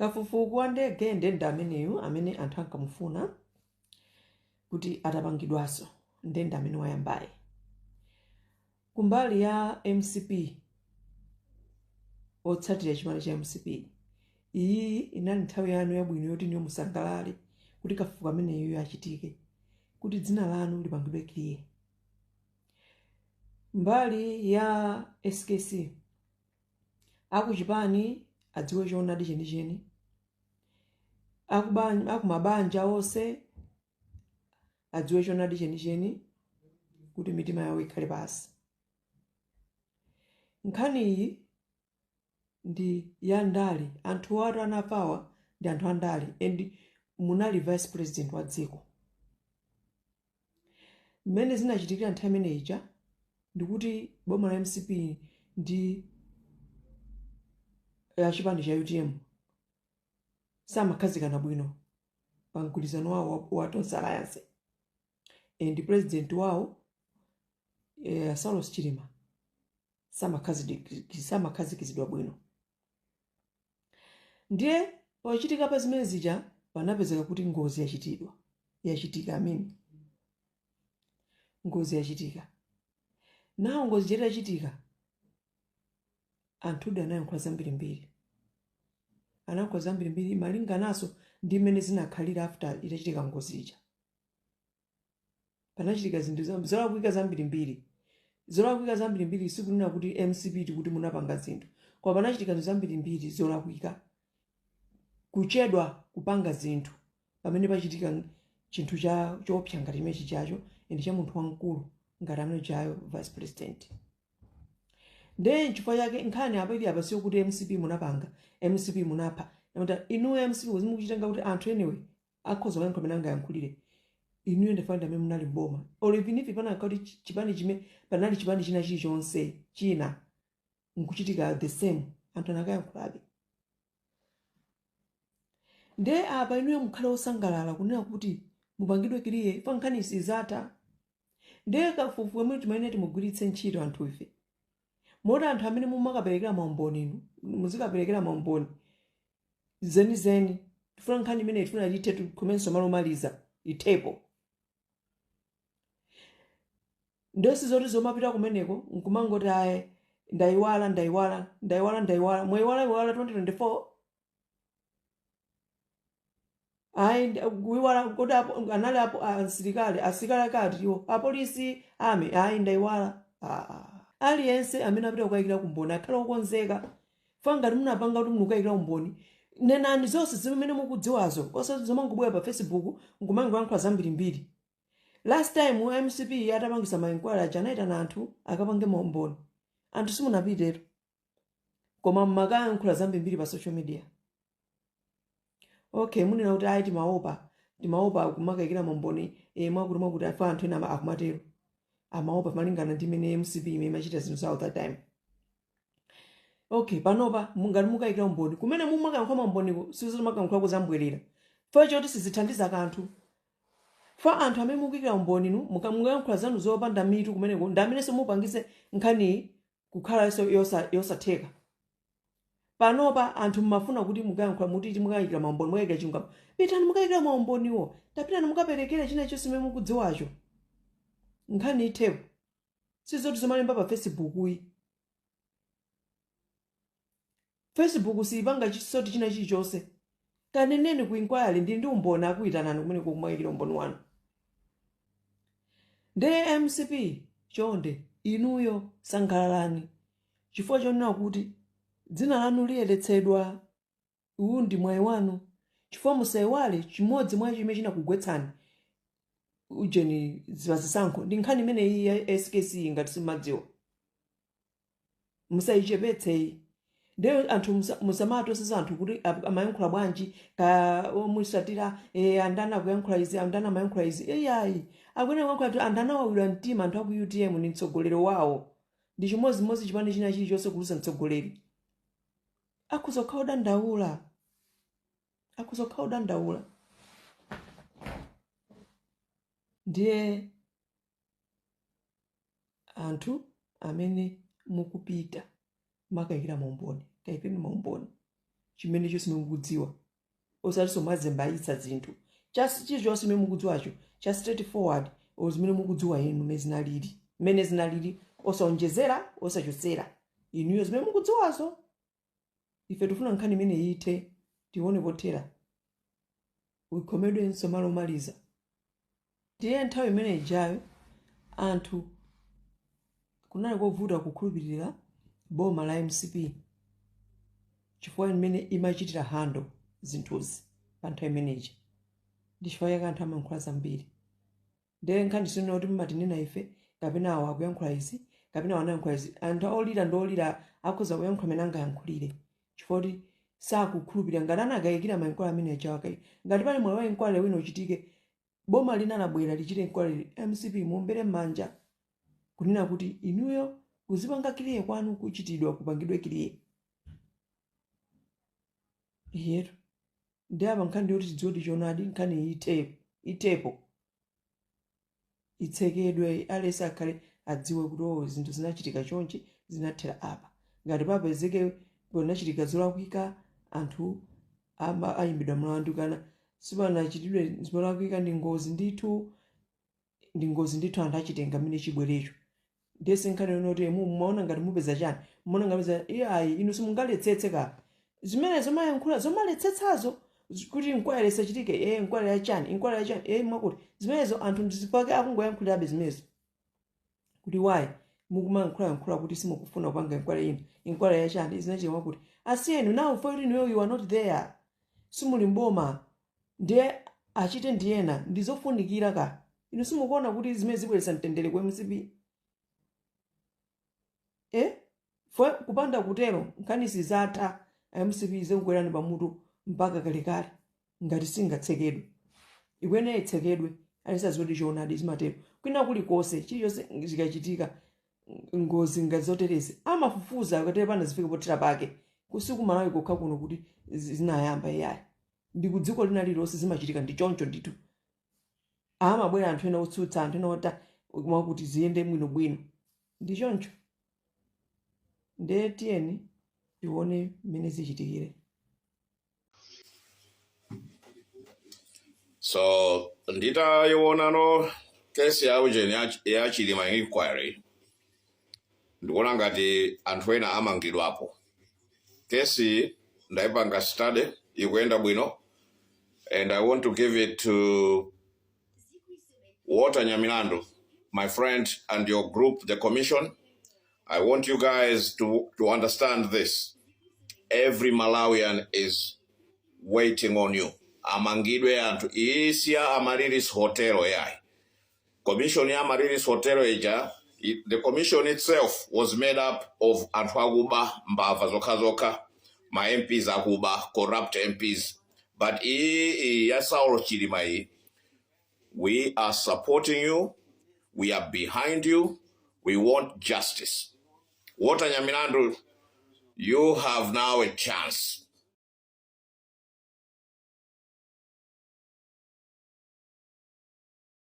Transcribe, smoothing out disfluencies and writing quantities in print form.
Kafukufuku wa ndege nde ndi ameneyu amene anthu ankamufuna kuti atapangidwanso, nde ndi amene wayambayi. Kumbali ya mcp, otsatira chipani cha mcp, iyi inali nthawi yanu yabwino yoti inuyo musangalale kuti kafukufuku ameneyu achitike, kuti dzina lanu lipangidwe clear. Mbali ya skc, akuchipani adziwe choonadi chenicheni, akumabanja onse adziwe choonadi chenicheni kuti mitima yawo ikhale pasi. Nkhani iyi ndi ya ndale. Anthu atu anafawa ndi anthu andale, and munali vice president wa dziko. Mmene zinachitikira nthawi imene ija ndikuti boma la mcp ndi ya chipani cha utm samakhazikana bwino pa mgwirizano wawo wa Tonse Alliance, and president wawo Saulos Chilima samakhazikizidwa bwino. Ndiye pochitika pa zimene zija panapezeka kuti ngozi yachitidwa, yachitika amene ngozi yachitika nawo. Ngozi itachitika, anthudi anayankhula zambirimbiri, anayankhula zambirimbiri malinganaso ndi mmene zinakhalira after itachitika ngozi ija. Panachitika zinthu zolakwika zambirimbiri, zolakwika zambirimbiri. Sikunena kuti mcp tikuti munapanga zinthu, koma panachitika zinthu zambirimbiri zolakwika, kuchedwa kupanga zinthu pamene pachitika chinthu cha choopsa ngati chimene chijacho, and cha munthu wamkulu ngati amene jayo, vice president. Nde nchifukwa chake nkhani apa ili apa siyokuti mcp munapanga, mcp munapha. Inuyo mcp mukuchitenga kuti anthu anyway akhoza kuyankha amene angayankhulire. Inuyo ndifana amene munali mboma, or even if panakhala kuti chipani chime panali chipani china chilichonse china nkuchitika the same, anthu anakayankhulabe. Nde apa inuyo mukhale osangalala kunena kuti mupangidwe clear pa nkhani sizatha. Ndiye kafukufuku amene timayenera timugwiritse ntchito anthu ife, moti anthu amene mumakaperekera maumboni, inu muzikaperekera maumboni zenizeni. Tifuna nkhani imene tifuna tithe, tikhomenso malo omaliza ithepo. Ndosi zoti zomapita kumeneko nkumangoti, "Ayi, ndayiwala, ndayiwala, ndayiwala, ndayiwala." Mwayiwala iwala 2024? Ayi, kuyiwala kodi apo anali apo asilikali, asilikali akati iwo apolisi ame, "Ayi, ndayiwala." Ah, aliyense amene apita kukayikira kumboni akhale okonzeka fa ngati munapanga kuti munukayikira umboni, nenani zonse zimene mukudziwazo, osati zomangobwera pa Facebook nkumangoyankhula zambirimbiri. Last time mcp atapangisa ma inquiry aja, anayitana anthu akapange maumboni. Anthu simunapitetu, koma mmakayankhula zambirimbiri pa social media. Okay, munena kuti, "Ayi, timaopa, timaopa kumakayikira maumboni mwakuti mwakuti." Afa anthu ena akumatero, amaopa malingana ndi imene mcp imene imachita zinthu zawo that time. Okay, panopa ngati mukayikira umboni, kumene mumakayankhula maumboniko sizoti makayankhula kuzambwerera fa choti sizithandiza kanthu. Fa anthu amene mukuyikira umboni inu mukayankhula zanu zopanda mitu kumeneko, ndi amenenso mupangise nkhaniyi kukhala yosatheka. Panopa anthu mmafuna kuti mukayankhula, muti mukayikira maumboni, mukayikira chilungamo, pitani mukayikira maumboniwo. Tapitani mukaperekere china chonse chimene mukudziwacho, nkhani ithepo. Sizoti zomalemba pa Facebook yi. Facebook siyipanga chisoti china chilichonse. Kaneneni ku inquiry, "Ndili ndi umboni." Akuyitanani kumeneko kumayikira umboni wanu. Nde mcp, chonde inuyo sangalalani chifukwa chonena kuti dzina lanu liyeretsedwa. Uwu ndi mwayi wanu, chifukwa musayiwale chimodzi mwa chimene chinakugwetsani ujeni zisankho ndi nkhani imeneyi ya skc. Ngati simumadziwa, musayichepetseyi. Ndiye anthu musamatosesa anthu kuti amayankhula bwanji ka omusatira andani akuyankhula izi, andani amayankhula izi. Iyayi, akuyenera kuyankhula kuti anthu anawawidwa mtima, anthu aku utm ndi mtsogoleri wawo. Ndi chimodzimodzi chipani china chilichonse, kuluza mtsogoleri akhoza kukhala odandaula, akhoza kukhala odandaula. Ndiye anthu amene mukupita makayikira maumboni, kayikireni maumboni. Chimene chonse mukudziwa, osatinso mwazembayitsa zinthu. Chilichonse chimene mukudziwacho cha straightforward, o zimene mukudziwa inu mmene zinalili, mmene zinalili, osaonjezera, osachotsera, inuyo zimene mukudziwazo. Ife tifuna nkhani imene ithe, tione pothera, ukhomedwenso malo omaliza. Ndiye nthawi imene ijayo anthu kunali kovuta kukhulupirira boma la MCP chifukwa imene imachitira handle zinthuzi pa nthawi imeneyi, ndi chifukwa chake anthu amayankhula zambiri. Ndiye nkhani sinena kuti mumatinena ife kapena awo akuyankhula izi kapena awo anayankhula izi. Anthu olira ndi olira, akhoza kuyankhula amene angayankhulire chifukwa kuti sakukhulupirira. Ngati anakayikira ma inquiry amene ajawo, akayikira. Ngati pali mwayi wa inquiry wina uchitike, boma lina labwera lichite inquiry, MCP muombere m'manja kunena kuti inuyo kuzipanga clear kwanu kuchitidwa, kupangidwe clear iyetu. Ndi apa nkhani ndiyoti tidziwe kuti choonadi, nkhani ite itepo, itsekedwe, aliyense akhale adziwe kuti, oh, zinthu zinachitika chonchi, zinathera apa. Ngati papezeke panachitika zolakwika, anthu ayimbidwa mlandu, kana sipanachitidwe zolakwika, ndi ngozi ndithu, ndi ngozi ndithu, anthu achitenga mmene chibwerecho. Ndiye sinkhani yona kuti mumaona ngati mupeza chani, mumaona ngati mupeza. Iyayi, inu simungaletsetse ka zimene zomayankhula zomaletsetsazo kuti inquiry isachitike. Inquiry yachani? Inquiry yachani? Mwakuti zimenezo anthu ndizipake akungoyankhulirabe zimenezo kuti why mukumayankhulayankhula kuti simukufuna kupanga inquiry ina, inquiry yachani, zinachitika mwakuti. Asiyeni now, for inuyo you are not there, simuli mboma, ndiye achite ndiyena ndizofunikira ka. Inu simukuona kuti zimene zibweretsa mtendere ku MCP? Fwe kupanda kutero nkhani sizatha. MCP zikukwerani pamutu mpaka kalekale ngati singatsekedwe. Ikuyenera itsekedwe, alisaziwe kuti choonadi zimatero. Kwina kulikonse, chilichonse zikachitika, ngozi ngati zoterezi, amafufuza akatere pana zifike pothera pake. Kusiku Malawi kokha kuno kuti zinayamba, iyayi, ndi ku dziko lina lililonse zimachitika ndi choncho ndithu. Amabwera anthu ena otsutsa, anthu ena ota mwakuti ziyende bwinobwino, ndi choncho. Ndiye tiyeni tione mmene zichitikire. So nditayionano kesi ya ujeni ya Chilima inquiry, ndikuona ngati anthu ena amangidwapo. Kesi ndaipanga study, ikuyenda bwino, and I want to give it to Walter Nyamilandu, my friend, and your group, the commission. I want you guys to understand this: every Malawian is waiting on you. Amangidwe anthu. Iyi si ya Amaryllis Hotel yayi. Commission ya Amaryllis Hotel ija, the commission itself was made up of anthu akuba, mbava zokhazokha, ma MPs akuba, corrupt MPs. But iyi ya Saulo Chilima iyi, we are supporting you, we are behind you, we want justice. Walter Nyamilandu, you have now a chance.